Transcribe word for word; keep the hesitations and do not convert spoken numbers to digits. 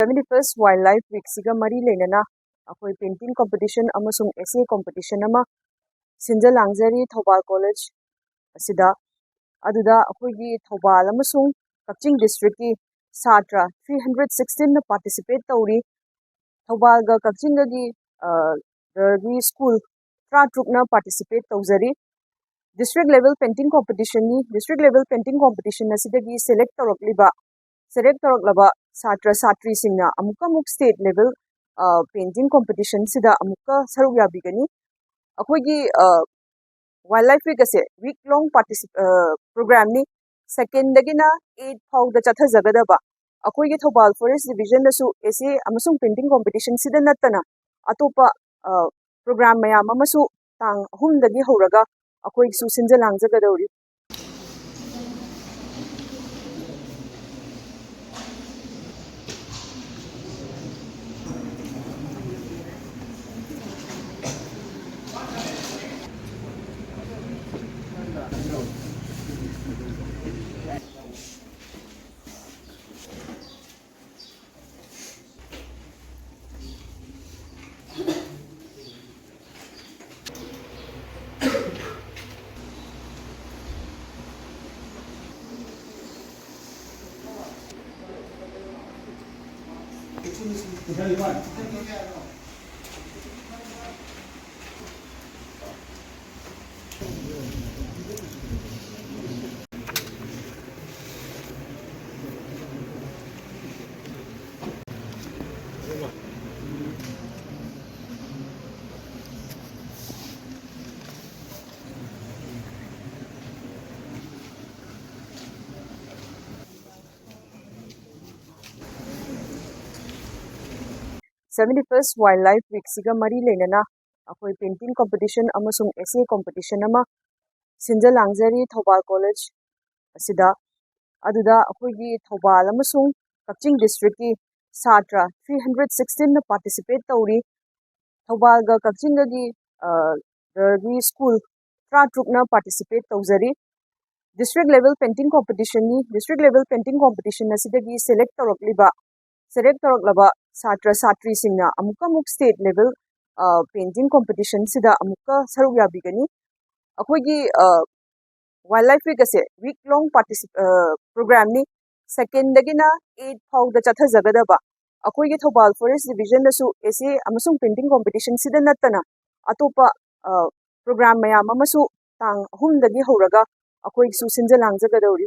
Seventy first Wildlife Week ꯁꯤꯒ ꯃꯔꯤ ꯂꯩꯅꯅ ꯑꯩꯈꯣꯏ painting competition ꯑꯃꯁꯨꯡ essay competition ꯑꯃ ꯁꯤꯟꯖ ꯂꯥꯡꯖꯔꯤ ꯊꯧꯕꯥꯜ ꯀꯣꯂꯦꯖ ꯑꯁꯤꯗ꯫ ꯑꯗꯨꯗ ꯑꯩꯈꯣꯏꯒꯤ ꯊꯧꯕꯥꯜ ꯑꯃꯁꯨꯡ ꯀꯛꯆꯤꯡ district ꯀꯤ ꯁꯥꯇ꯭ꯔ three hundred sixteen ꯅ participate ꯇꯧꯔꯤ꯫ ꯊꯧꯕꯥꯜꯒ ꯀꯛꯆꯤꯡꯒꯒꯤ, ꯑ, ꯗꯒꯤ school ꯇꯔꯥꯇꯔꯨꯛꯅ participate ꯇꯧꯖꯔꯤ꯫ District level painting competition ꯅꯤ꯫ District level painting competition ꯑꯁꯤꯗꯒꯤ select ꯇꯧꯔꯛꯂꯤꯕ, select ꯇꯧꯔꯛꯂꯕ ꯁꯥꯇ꯭ꯔ ꯁꯥꯇ꯭ꯔꯤꯁꯤꯡꯅ ꯑꯃꯨꯛꯀ ꯑꯃꯨꯛ state level, ꯑ, painting competition ꯁꯤꯗ ꯑꯃꯨꯛꯀ ꯁꯔꯨꯛ ꯌꯥꯕꯤꯒꯅꯤ꯫ ꯑꯩꯈꯣꯏꯒꯤ, ꯑ, Wildlife Week ꯑꯁꯦ week long particip-, ꯑ, program ꯅꯤ꯫ Second ꯗꯒꯤꯅ eight ꯐꯥꯎꯗ ꯆꯠꯊꯖꯒꯗꯕ꯫ ꯑꯩꯈꯣꯏꯒꯤ ꯊꯧꯕꯥꯜ Forest Division ꯗꯁꯨ essay ꯑꯃꯁꯨꯡ painting competition ꯁꯤꯗ ꯅꯠꯇꯅ ꯑꯇꯣꯞꯄ, ꯑ, program ꯃꯌꯥꯝ ꯑꯃꯁꯨ ꯇꯥꯡ ꯑꯍꯨꯝꯗꯒꯤ ꯍꯧꯔꯒ ꯑꯩꯈꯣꯏꯁꯨ ꯁꯤꯟꯖ ꯂꯥꯡꯖꯒꯗꯧꯔꯤ꯫ Seventy first Wildlife Week ꯁꯤꯒ ꯃꯔꯤ ꯂꯩꯅꯅ ꯑꯩꯈꯣꯏ painting competition ꯑꯃꯁꯨꯡ essay competition ꯑꯃ ꯁꯤꯟꯖ ꯂꯥꯡꯖꯔꯤ ꯊꯧꯕꯥꯜ ꯀꯣꯂꯦꯖ ꯑꯁꯤꯗ꯫ ꯑꯗꯨꯗ ꯑꯩꯈꯣꯏꯒꯤ ꯊꯧꯕꯥꯜ ꯑꯃꯁꯨꯡ ꯀꯛꯆꯤꯡ district ꯀꯤ ꯁꯥꯇ꯭ꯔ three hundred sixteen ꯅ participate ꯇꯧꯔꯤ꯫ ꯊꯧꯕꯥꯜꯒ ꯀꯛꯆꯤꯡꯒꯒꯤ, ꯑ, ꯗꯒꯤ school ꯇꯔꯥꯇꯔꯨꯛꯅ participate ꯇꯧꯖꯔꯤ꯫ District level painting competition ꯅꯤ꯫ District level painting competition ꯑꯁꯤꯗꯒꯤ select ꯇꯧꯔꯛꯂꯤꯕ ꯁꯦꯂꯦꯛ ꯇꯧꯔꯛꯂꯕ ꯁꯥꯇ꯭ꯔ ꯁꯥꯇ꯭ꯔꯤꯁꯤꯡꯅ ꯑꯃꯨꯛꯀ ꯑꯃꯨꯛ ꯁ꯭ꯇꯦꯠ ꯂꯦꯚꯦꯜ ꯄꯦꯟꯇꯤꯡ ꯀꯣꯝꯄꯤꯇꯤꯁꯟꯁꯤꯗ ꯑꯃꯨꯛꯀ ꯁꯔꯨꯛ ꯌꯥꯕꯤꯒꯅꯤ꯫ ꯑꯩꯈꯣꯏꯒꯤ ꯋꯥꯏꯜ ꯂꯥꯏꯐ ꯋꯤꯛ ꯑꯁꯦ ꯋꯤꯛ ꯂꯣꯡ ꯄꯥꯔꯇꯤꯁꯤꯞ ꯄ꯭ꯔꯣꯒ꯭ꯔꯥꯝꯅꯤ꯫ ꯁꯦꯀꯦꯟꯗꯒꯤꯅ ꯑꯩꯠ ꯐꯥꯎꯗ ꯆꯠꯊꯖꯒꯗꯕ꯫ ꯑꯩꯈꯣꯏꯒꯤ ꯊꯧꯕꯥꯜ ꯐꯣꯔꯦꯁ ꯗꯤꯕꯤꯖꯟꯗꯁꯨ ꯑꯦꯁꯦ ꯑꯃꯁꯨꯡ ꯄꯦꯟꯇꯤꯡ ꯀꯣꯝꯄꯤꯇꯤꯁꯟꯁꯤꯗ ꯅꯠꯇꯅ ꯑꯇꯣꯞꯄ ꯄ꯭ꯔꯣꯒ꯭ꯔꯥꯝ ꯃꯌꯥꯝ ꯑꯃꯁꯨ ꯇꯥꯡ ꯑꯍꯨꯝꯗꯒꯤ ꯍꯧꯔꯒ ꯑꯩꯈꯣꯏꯁꯨ ꯁꯤꯟꯖ ꯂꯥꯡꯖꯒꯗꯧꯔꯤ꯫